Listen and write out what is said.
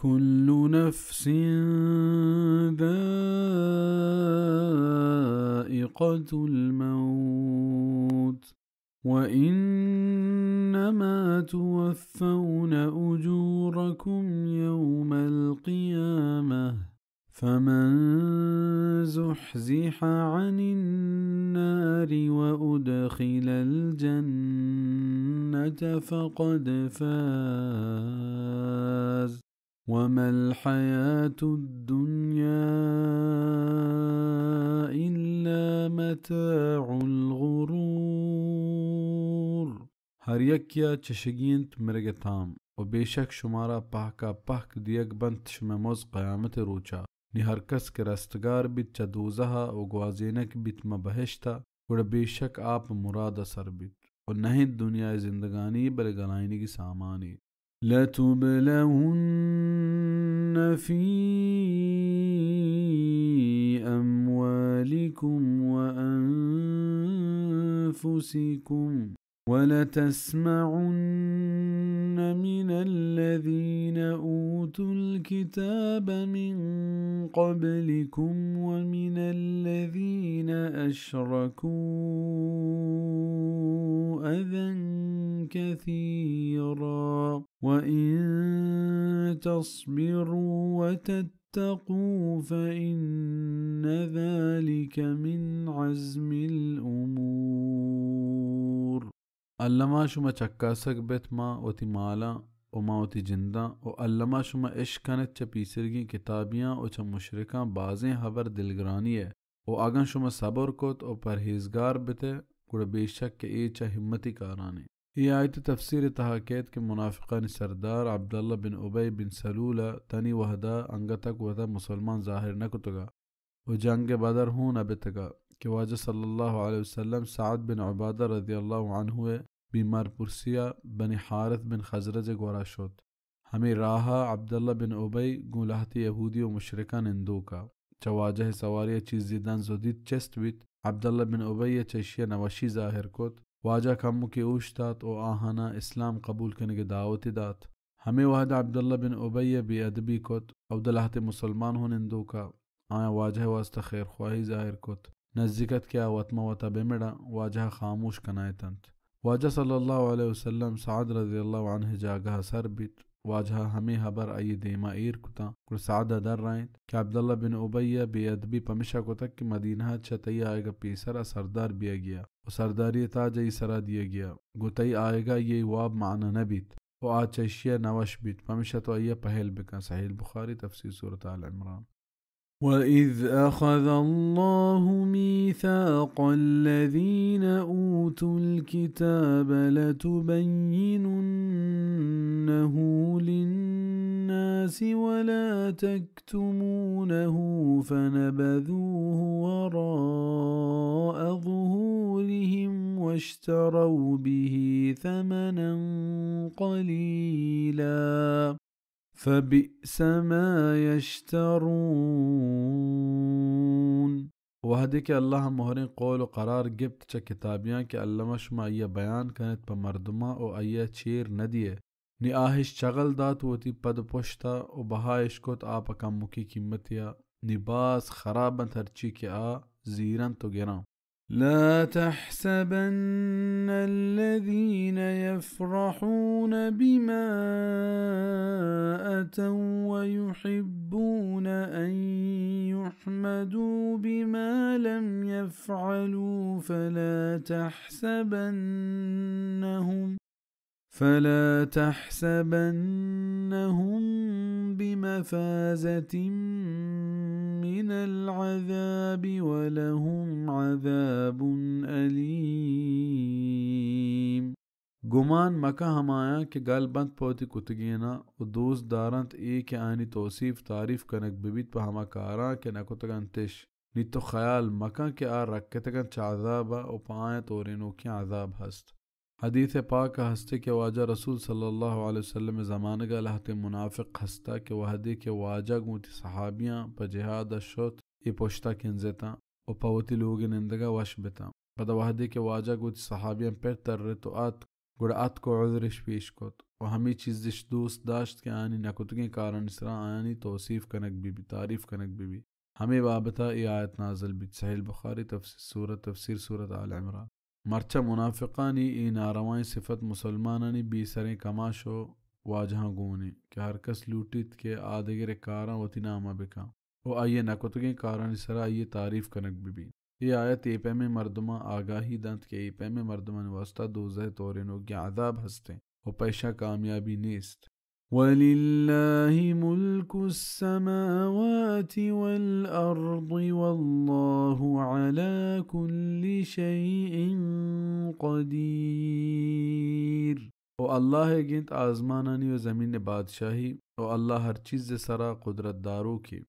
كل نفس ذائقة الموت وإنما توفون أجوركم يوم القيامة فمن زحزح عن النار وأدخل الجنة فقد فاز وما الحياة الدنيا إلا متاع الغرور۔ ہر یکیا چشگی انت مرگ تام، و بے شک شمارا پہکا پہک دیگ بنت شمئے مز قیامت روچا۔ نی ہر کس کہ رستگار بیت چہ دوزہا و گوازینک بیت ماں بہشتا، گڑا بے شک آ پہ مرادا سر بیت۔ و نہ انت دنیائے زندگانی بلے گلائینگی سامانی۔ لتبلون في أموالكم وأنفسكم ولتسمعن من الذين أوتوا الكتاب من قبلكم ومن الذين أشركوا أذى كثيرا وإن تصبروا وتتقوا فإن ذلك من عزم الأمور۔ الما شما چکاسگ بیت ماں وتی مالاں و ماں وتی جنداں، و الما شما اشکنت چہ پیسرگیں کتابیاں و چہ مشرکاں بازیں ہبر دلگرانی ء، و اگاں شما صبر کت و پرہیزگار بتئے، گڑا بے شک کہ اے چہ ہمتی کارانی۔ اے آیت تفسیر تہا کیت کہ منافقانی سردار عبداللہ بن ابی بن سلول ء تنی وہدا انگتک وتا مسلمان ظاہر نہ کتگا و جنگ بدر ہوں نہ بتگا کہ واجہ صلی اللہ علیہ وسلم سعد بن عبادہ رضی اللہ عنہ ء بیمار پرسیا بنی حارث بن خزرج ء گورا شت۔ ہمے راہا عبداللہ بن ابی گوں لہتے یہودی و مشرکاں نندوکا۔ چہ واجہ ء سواری ء چیزے دنز و دیت چست بیت۔ عبداللہ بن ابی ء چہ اشی ء نوشی ظاہر کت۔ واجہ کمکے اوشتات و آہانا اسلام قبول کنگ ء دعوتے دات۔ ہمے وہد عبداللہ بن ابی ء بے ادبی کت۔ اود ء لہتے مسلمان ہوں نندوکا۔ آیاں واجہ ء واستہ خیرخواہی ظاہر کت۔ نزیک ات کہ آ وت ماں وتا بہ مڑاں، واجہ ء خاموش کنائینت انت۔ واجہ صلی اللہ علیہ وسلم سعد رضی اللہ عنہ ء جاگہ ء سر بیت۔ واجہ ء ہمے ہبر آئی ء دیما ایر کتاں، گڑا سعد ء درائینت کہ عبداللہ بن ابی ء بے ادبی پمشا کتگ کہ مدینہ ء چہ تئی آیگ ء پیسر ء سردار بیگیا و سرداری ء تاج آئی سرا دیگیا، گوں تئی آیگ ء آئی ء واب معنی نہ بیت و آ چہ اشی ء نوش بیت، پمشا تو آئی ء پہل بکن۔ صحیح البخاری، تفسیر سورۃ آل عمران۔ وإذ أخذ الله ميثاق الذين أوتوا الكتاب لتبيننه للناس ولا تكتمونه فنبذوه وراء ظهورهم واشتروا به ثمنا قليلا فبئس ما يشترون۔ وہدے کہ اللہ ء مہریں قول و قرار گپت چہ کتابیاں کہ الما شما آئی ء بیان کنت پہ مردماں و آئی ء چیر نہ دیئے، نی آ اش چغل دات وتی پد و پشت ء و بہا اش کت آ پہ کمکیں قیمتے ء، نی باز خراب انت ہرچی کہ آ زیرنت و گراں۔ لا تحسبن الذين يفرحون بما أتوا ويحبون أن يحمدوا بما لم يفعلوا فلا تحسبنهم فلا تحسبنهم بمفازة من العذاب ولهم عذاب أليم۔ گمان مکن ہمایاں کہ گل بنت پہ وتی کتگیناں و دوست دارنت اے کہ آیانی توصیف تعریف کنگ ببیت پہ ہما کاراں کہ نکتگنتش۔ نی تو خیال مکن کہ آ رکتگنت چہ عذاب ء و پہ آیاں تورینوکیں عذاب ہست۔ حدیث پاک ء ہستے کہ واجہ رسول صلی اللہ علیہ وسلم ء زمانگ ء لہتیں منافق ہستا کہ وہدے کہ واجہ گوں وتی صحابیاں پہ جہاد ء شت، اے پشتا کنزتاں و پہ وتی لوگ ء نندگ ء وش بتاں۔ پدا وہدے کہ واجہ گوں وتی صحابیاں پر ترت و اتک، گڑا اتک و عذرش پیش کت۔ و ہمے چیزش دوست داشت کہ آیانی نکتگیں کارانی سرا آیانی توصیف کنگ بہ بی، تعریف کنگ بہ بی۔ ہمے بابتا اے آیت نازل بیت۔ صحیح البخاری، تفسیر سورہ، تفسیر سورۃ آل عمران۔ مرچا منافقانی اے ناروائیں صفت مسلمانانی بے سریں کماش و واجہاں گون انت کہ ہر کس لوٹیت کہ آ دگرے کاراں وتی ناما بکن و آئی ء نکتگیں کارانی سرا آئی ء تعریف کنگ بہ بیت۔ اے آیت اے پیمیں مردماں آگاہی دنت کہ اے پیمیں مردمانی واسطہ دوزہ ء تورینوکیں عذاب ہست انت و پہ ایشاں کامیابی نیست۔ ولله ملك السماوات والأرض والله على كل شيء قدير۔ و اللہ ء گنت آزمانانی و زمین ء بادشاہی، و اللہ ہر چیز ء سرا قدرت داروکے۔